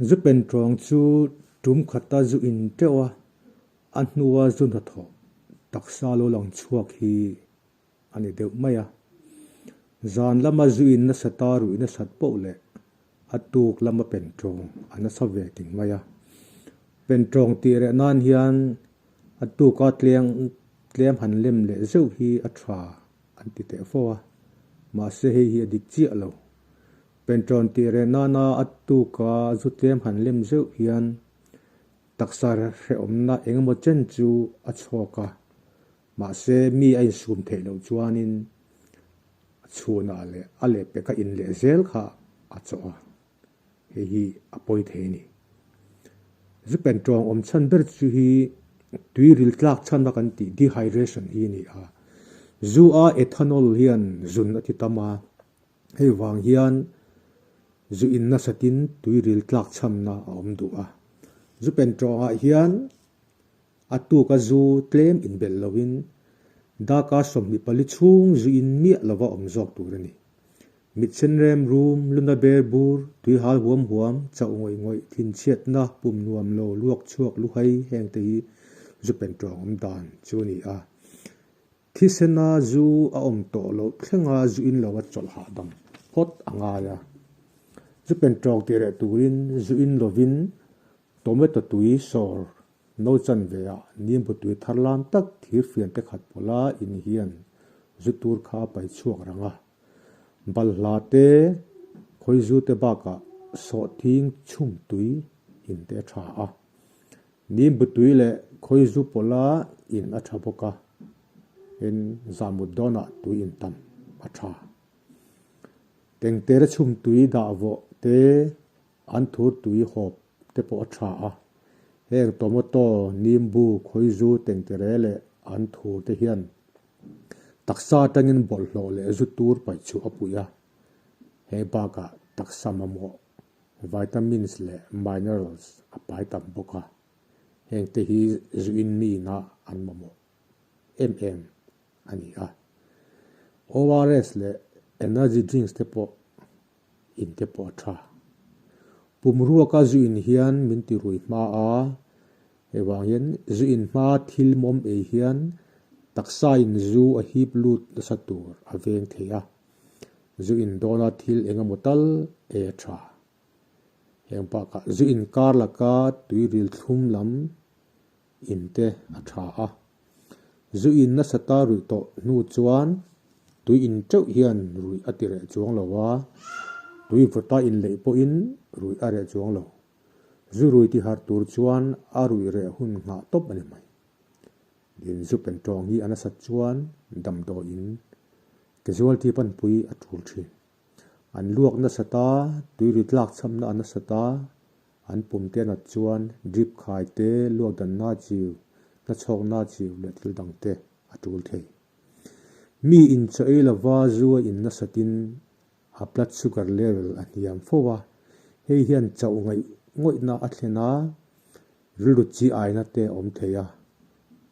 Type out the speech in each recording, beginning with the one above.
Zu pen tawng chu tum khata zu in teuh a, a hnua zu hnathawh taksa lo lang chhuak hi a ni deuh mai a. Zan lama zu in nasa ta ruih nasat poh leh a tuk lama pen tawng a nasa ve ting mai a. Pen tawng tih reh nan hian a tuka tleng tlem han lem leh zeuh hi a tha an ti teh fo a, mahse hei hi a dik chiah lo. Penṭawn tih reh nana a tuka zu tlem han lem zeuh hian taksa hrehawmna engemaw chen chu a chhawk a, mahse mi a insum theih loh chuanin a chhunah leh a lehpeka in leh zel kha a chawh a, hei hi a pawi thei a ni. Zu penṭawng awm chhan ber chu hi tui ril tlak chhanna kan tih dehydration hi a ni a, zu a ethanol hian zun a ti tam a. Hei vang hian zu in nasatin tuiril tlak chhamna a awm duh a. Zu pen tawngah hian a tuka zu tlem inbelh loin darkar 24 chhung zu in miah lova awm zawk tur a ni. Mitsen rem rum, luna ber bur, tuihal huam huam, chauh ngawih ngawih, thinchhiatna, pum nuam lo, luak chhuak luhai hengte hi zu pen tawng awm dan chu a ni a. Thisena zu a awm tawh loh thlenga zu in lo a chawlh hahdam phawt a ngai a. Zu pen tawk tih reh turin zu in lovin tomato tui sawr no chan ve ah nimbu tui thar lam tak thir fian te khat pawlha in hian zu tur kha a pai chhuak rang a. Balhla te, khawizu te bakah sawhthing chhum tui in te a tha a. Nimbu tui leh khawizu pawlha in a tha bawk a, in zahmut dawnah tui in tam a tha. Tengtere chhum tui dah vawh te, an thur tui hawp te pawh a tha a. Heng tomato, nimbu, khawizu, tengtere leh an thur te hian taksa atangin bawlhhlawh leh zu tur paih chhuah a puih a. Heng bakah taksa mamawh Vitamins leh minerals a pai tam bawk a, hengte hi zu in mi ina an mamawh em em a ni a. ORS leh energy drinks te pawh in te pawh a tha. Pumruaka zu in hian min ti rui hma a, hei vang hian zu in hma thil mawm ei hian taksa in zu a hip lut nasa tur a veng thei a. Zu in dawna thil eng emaw tal ei a tha. Heng bakah zu in kar laka tuiril thlum lam in te a tha a. Zu in nasa ta ruih tawh hnu chuan tui in teuh hian ruih a ti reh chuang lo a, tui vawta in leih pawhin ruih a reh chuang lo. Zu rui ti harh tur chuan a ruih reh hun nghah tawp a ni mai. Din zu pen tawng hi a nasat chuan damdawiin casualty panpui a tul thin. An luak nasat a, tuiri tlak chhamna a nasat a, an pum te a nat chuan drip khai te, luak danna chiu, nachhawkna chiu leh thil dang te a tul thei. Mi in chaw ei lova zu a in nasatin a blood sugar level a hniam fo a, hei hian chauh ngaih ngawihna a thlen a, Rilru chi aina te a awm thei a,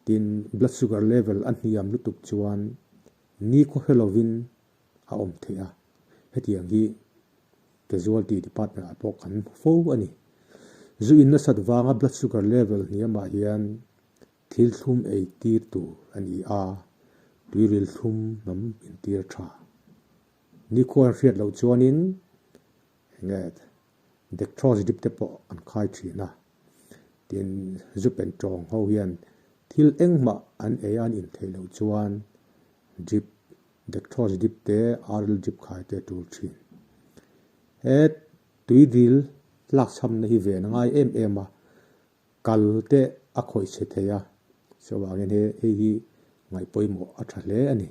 tin blood sugar level a hniam lutuk chuan ni khaw hre lovin a awm theih a, hetiang hi casualty department ah pawh kan hmu fo a ni. Zu in nasat vanga blood sugar level hniamah hian thil thlum ei tir tur a ni a, tuiril thlum hnam intir tha. Nikhua an hriat loh chuanin enge Dextrose dip te pawh an khai thin a, tin zu pen tawng ho hian thil engmah an ei a an in theih loh chuan drip, dextrose dip te aril drip khai te a tul thin. He tui dil tlak chhamna hi ven a ngai em em a, kal te a khawih chhe thei a, chuvangin hei hi ngaih pawimawh a tha hle a ni.